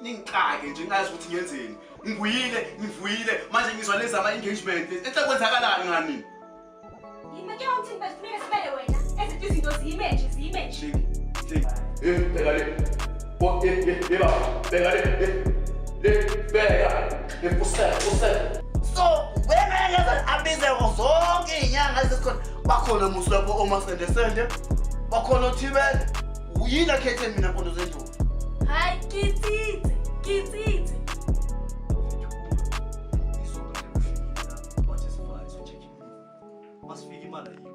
Ningixake nje ngazi ukuthi ngiyenzeni. Ngibuyile, ngivuyile, manje ngizwa lezi ama engagement. Enhle kwenzakalani ngani? Yima ke uthini bese funeka sibele wena. Ezinto izinto zime nje, zime nje. Shiki, shiki. Eh, bheka le. Bo, eh, eh, eh, baba. Bheka le. Eh, le, bheka. Eh, usele, usele. So wena engeza abize zonke iy'nyanga ezikhona bakhona musu lapho omasendesende bakhona othibele uyini akhethe mina mpondo zendlovu. Hayi kitsitse, kitsitse. Masifika imali ayikho.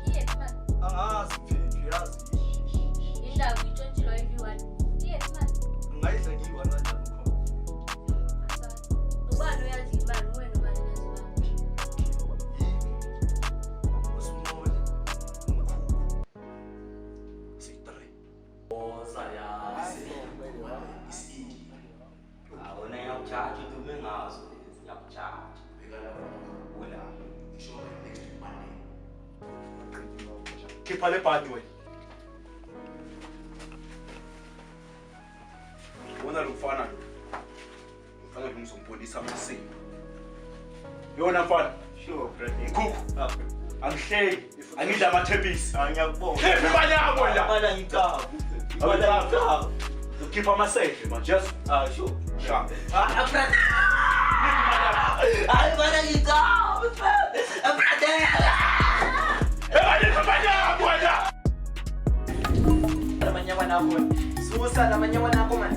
Iyephi imali? Angazi mfethu yazi. Indaba uyitshontshilwa everyone. Iyephi imali? Ngayidla ngiyi-one kanjani khona? Asazi. Ubani oyazi imali? Uwena ubani oyazi imali? Yimi, uSimoli, umkhulu. Siyi-three. Woza yazi. Wena ngiyakujaja udume ngazo lezi ngiyakujaja. Ula. Khipha le bhadi wena. Ubona lo mfana lo. Mfana lo ngizombonisa amasiko. Yona mfana. Sure brother. Mkhukhu. Angihleki. Angidla amathebhisi. Ah ngiyakubonga. Khipha imali yakho la. Imali angicaba. Imali angicaba. Ukhipha amasehle manje. Yes. Ah sure. Sha. Ah brother. Hayi imali angicaba. Brother. Ebani imali yakho wena. Lamanyawana akho man. Susa lamanyawana akho man.